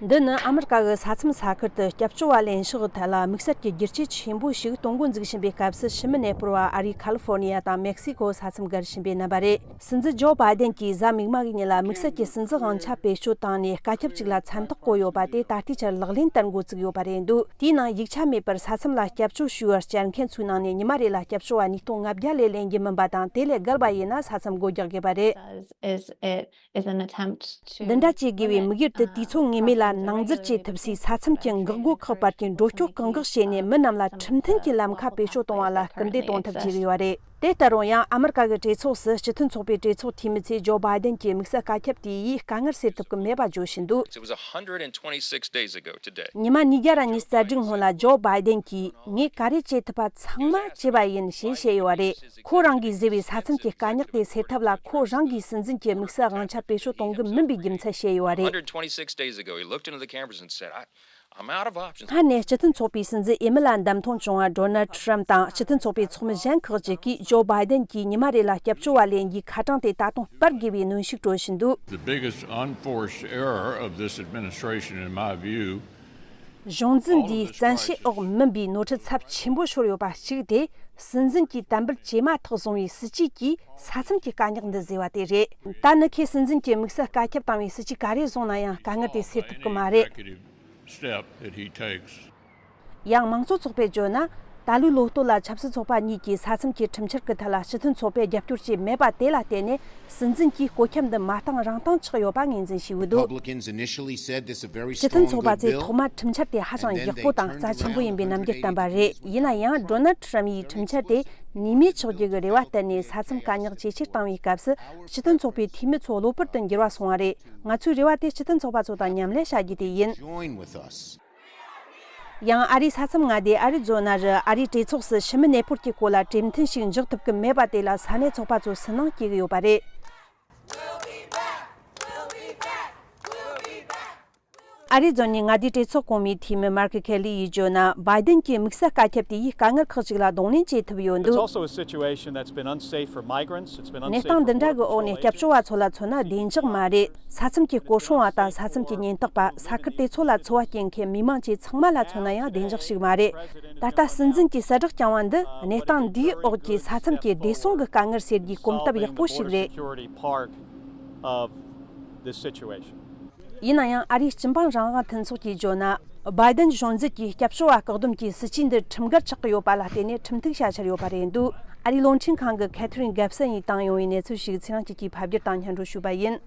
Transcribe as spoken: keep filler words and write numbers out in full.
འདི་ནི་ཨ་མི་རི་ཀ་གི་ས་མཚམས་ས་ཁུལ་དུ་སྐྱབས་བཅོལ་བ་ལེན་ཕྱོགས་ཐད་ལ་དམིགས་བསལ་གྱི་བསྒྱུར་བཅོས་ཆེན་པོ་ཞིག་གཏོང་འགོ་འཛུགས་བཞིན་པའི་སྐབས་སུ། ཕྱི་མི་གནས་སྤོར་བ་ཨ་རིའི་ཁ་ལི་ཧྥོར་ནི་ཡ་དང་མེག་སི་ཀོ་ས་མཚམས་བརྒལ་བཞིན་པའི་རྣམ་པ་རེད། སྲིད་འཛིན་ཇོ་བྷའི་ཌེན་གྱིས་གཟའ་མིག་དམར་གྱི་ཉིན་ལ་དམིགས་བསལ་གྱི་སྲིད་འཛིན་དབང་ཆ་བེད་སྤྱོད་བཏང་ནས། བཀའ་ཁྱབ་གཅིག་ལ་མཚན་རྟགས་བཀོད་ཡོད་པ་དེ་ད་ལྟའི་ཆར་ལག་ལེན་བསྟར་འགོ་བཙུགས་ཡོད་པ་རེད་འདུག་དེའི་ནང་ཡིག་ཆ་མེད་པར་ས་མཚམས་ལ་སྐྱབས་བཅོལ་ཞུ་བར་བཅར་མཁན་ཚོའི་ནང་ནས་ཉི་མ་རེ་ལ་སྐྱབས་བཅོལ་བ་ཉིས་སྟོང་ལྔ་བརྒྱ་ལས་ལེན་རྒྱུ་མིན་པ་དང་། དེ་ལས་བརྒལ་བ་ཡིན་ན་ས་མཚམས་སྒོ་རྒྱག་དགོས་པ་རེད། Is it is an attempt to འདི་འདྲ་བྱེད་དགོས་པའི་དམིགས་ཡུལ་དེ། དུས་ཚོད་ངེས་མེད་ལ་ནང་འཛུལ་བྱེད་ཐུབ་སའི་ས་མཚམས་ཀྱི་འགག་སྒོ་ཁག་བར་གྱི་འགྲོ་སྐྱོད་བཀག་འགོག་བྱས་ནས། མི་རྣམས་ལ་ཁྲིམས་མཐུན་གྱི་ལམ་ཁ་བེད་སྤྱོད་གཏོང་བ་ལ་སྐུལ་འདེད་གཏོང་ཐབས་བྱེད་ཀྱི་ཡོད་རེད། དེ་ལྟ་རུང་ཡང་ཨ་མི་རི་ཀ་གི་གྲོས་ཚོགས་སུ་སྤྱི་མཐུན་ཚོགས་པའི་གྲོས་ཚོགས་འཐུས་མི་ཚོས་ཇོ་བྷའི་ཌེན་གྱི་དམིགས་བསལ་བཀའ་ཁྱབ་དེ་ཡིས་དཀའ་ངལ་སེལ་ཐུབ་ཀྱི་མེད་པ་བརྗོད་བཞིན་འདུག It was a hundred and twenty-six days ago today. ཉི་མ་ཉིས་བརྒྱ་ར་ཉི་ཤུ་རྩ་དྲུག་སྔོན་ལ་ཇོ་བྷའི་ཌེན་གྱིས། ངས་ག་རེ་བྱེད་ཐུབ་པ་ཚང་མ་བྱས་པ་ཡིན་ཞེས་བཤད་ཡོད་པ་རེད། ཁོ་རང་གིས་བཟོས་པའི་ས་མཚམས་ཀྱི་དཀའ་རྙོག་དེ་སེལ་ཐབས་ལ། ཁོ་རང་གིས་སྲིད་འཛིན་གྱི་དམིགས་བསལ་དབང་ཆ་བེད་སྤྱོད་གཏོང་གི་མིན་པའི་རྒྱུ་མཚན་བཤད་ཡོད་པ་རེད། Hundred twenty-six days ago, he looked into the cameras and said, I, I'm out of options. སྔར་ནས་སྤྱི་མཐུན་ཚོགས་པའི་སྲིད་འཛིན་འོས་མི་ལ་བདམས་ཐོན་བྱུང་བ་ཌོ་ནལ་ཌི་ཊྲམ་དང་སྤྱི་མཐུན་ཚོགས་པའི་ཚོགས་མི་གཞན་ཁག་ཅིག་གིས་ཇོ་བྷའི་ཌེན་གྱིས་ཉི་མ་རེ་ལ་སྐྱབས་བཅོལ་བ་ལེན་རྒྱུའི་ཁ་གྲངས་དེ་ད་དུང་སྤར་དགོས་པའི་གནོན་ཤུགས་སྤྲོད་བཞིན་འདུག The biggest unforced error of this administration, in my view, གཞུང་འཛིན་འདིའི་བཙན་ཤེད་འོག་མིན་པའི་ནོར་འཁྲུལ་ཚབས་ཆེན་པོ་ཤོར་ཡོད་པ་གཅིག་དེ། སྲིད་འཛིན་གྱིས་དམ་འབུལ་བྱས་མ་ཐག་བཟུང་བའི་སྲིད་ཇུས་ཀྱིས་ས་མཚམས་ཀྱི་དཀའ་རྙོག་འདི་བཟོས་པ་དེ་རེད། ད་ནི་ཁོས་སྲིད་འཛིན་གྱི་དམིགས་བསལ་བཀའ་ཁྱབ་བཏང་བའི་སྲིད་ཇུས་ག་རེ་བཟུང་ན་ཡང་དཀའ་ངལ་དེ་སེལ་ཐུབ་ཀྱི་མ་རེད། Executive step that he takes. ཡང་མང་གཙོ་ཚོགས་པས་བརྗོད་ན། ད་ལོའི་ལོ་སྟོད་ལ་ཆབ་སྲིད་ཚོགས་པ་གཉིས་ཀྱིས་ས་མཚམས་ཀྱི་ཁྲིམས་འཆར་གྱི་ཐད་ལ་སྤྱི་མཐུན་ཚོགས་པས་རྒྱབ་སྐྱོར་བྱས་མེད་པ་དེ་ལ་བརྟེན་ནས། སྲིད་འཛིན་གྱིས་བཀོད་ཁྱབ་འདི་མ་བཏང་རང་བཏང་ཆགས་ཡོད་པ་ངོས་འཛིན་བྱས་ཡོད་འདུག Republicans initially said this is a very སྤྱི་མཐུན་ཚོགས་པ་ཚོས་ཐོག་མར་ཁྲིམས་འཆར་དེ་ཧ་ཅང་ཡག་པོ་དང་རྩ་ཆེན་པོ་ཡིན་པའི་རྣམ་འགྱུར་བསྟན་པ་རེད། ཡིན་ན་ཡང་ཌོ་ནལ་ཌི་ཊྲམ་ཡིས་ཁྲིམས་འཆར་དེ་ནུས་མེད་ཆགས་རྒྱུ་གི་རེ་བ་བཏོན་ནས། ས་མཚམས་དཀའ་རྙོག་ཇེ་ཆེར་བཏང་བའི་སྐབས་སུ། སྤྱི་མཐུན་ཚོགས་པའི་འཐུས་མི་ཚོ་གློ་བུར་དུ་འགྱུར་བ་སོང་བ་རེད། ང་ཚོའི་རེ་བ་དེ་སྤྱི་མཐུན་ཚོགས་པ་ཚོ་དང་མཉམ་ལས་བྱ་རྒྱུ་དེ་ཡིན། Join with us. ཡང་ཨ་རིའི་ས་མཚམས་མངའ་སྡེ་ཨ་རི་ཛོ་ན་རུ་ཨ་རིའི་གྲོས་ཚོགས་སུ་ཕྱི་མི་གནས་སྤོར་གྱི་སྐོར་ལ་གྲོས་མཐུན་ཞིག་འཇོག་ཐུབ་ཀྱི་མེད་པ་དེ་ལ་ས་གནས་ཚོགས་པ་ཚོ་སུན་སྣང་སྐྱེ་གི་ཡོད་པ་རེད། ཨ་རི་ཛོ་ནའི་མངའ་སྡེའི་གྲོས་ཚོགས་གོང་མའི་འཐུས་མི་མར་ཁི་ཁེ་ལི་ཡིས་བརྗོད་ན། བྷའི་ཌེན་གྱི་དམིགས་བསལ་བཀའ་ཁྱབ་དེ་ཡིས་དཀའ་ངལ་ཁག་ཅིག་ལ་གདོང་ལེན་བྱེད་ཐུབ་ཡོད་འདུག It's also a situation that's been unsafe for migrants. It's been unsafe for border patrol agents. གནས་སྟངས་འདི་འདྲ་གི་འོག་ནས་སྐྱབས་བཅོལ་བ་ཚོ་ལ་མཚོན་ན་བདེ་འཇགས་མ་རེད། ས་མཚམས་ཀྱི་སྐོར་སྲུང་བ་དང་ས་མཚམས་ཀྱི་ཉེན་རྟོག་པ། ས་ཁུལ་དེ་ཚོ་ལ་འཚོ་བ་སྐྱེལ་མཁན་མི་མང་བཅས་ཚང་མ་ལ་མཚོན་ན་ཡང་བདེ་འཇགས་ཤིག་མ་རེད། ད་ལྟ་སྲིད་འཛིན་གྱིས་གསལ་བསྒྲགས་བསྐྱངས་པ་འདི། གནས་སྟངས་འདིའི་འོག་གི་ས་མཚམས་ཀྱི་བདེ་སྲུང་གི་དཀའ་ངལ་སེལ་རྒྱུའི་གོམ་སྟབས་ཡག་པོ་ཞིག་རེད། Security part of this situation. ཡིན་ན་ཡང་ཨ་རིའི་སྤྱི་འབངས་རང་དབང་མཐུན་ཚོགས་ཀྱིས་བརྗོད་ན། བྷའི་ཌེན་གཞུང་འཛིན་གྱིས་སྐྱབས་བཅོལ་བ་བཀག་སྡོམ་གྱི་སྲིད་ཇུས་འདི་ཁྲིམས་འགལ་ཆགས་ཀྱི་ཡོད་པ་ལ་བརྟེན་ནས་ཁྲིམས་གཏུག་བྱ་འཆར་ཡོད་པ་རེད་འདུག་ཨ་རིའི་རླུང་འཕྲིན་ཁང་གི་ཁེ་ཐི་རིན་གེབ་སན་ཡིས་བཏང་ཡོང་བའི་གནས་ཚུལ་ཞིག་ཚེ་རིང་སྐྱིད་ཀྱིས་ཕབ་བསྒྱུར་དང་སྙན་སྒྲོན་ཞུས་པ་ཡིན།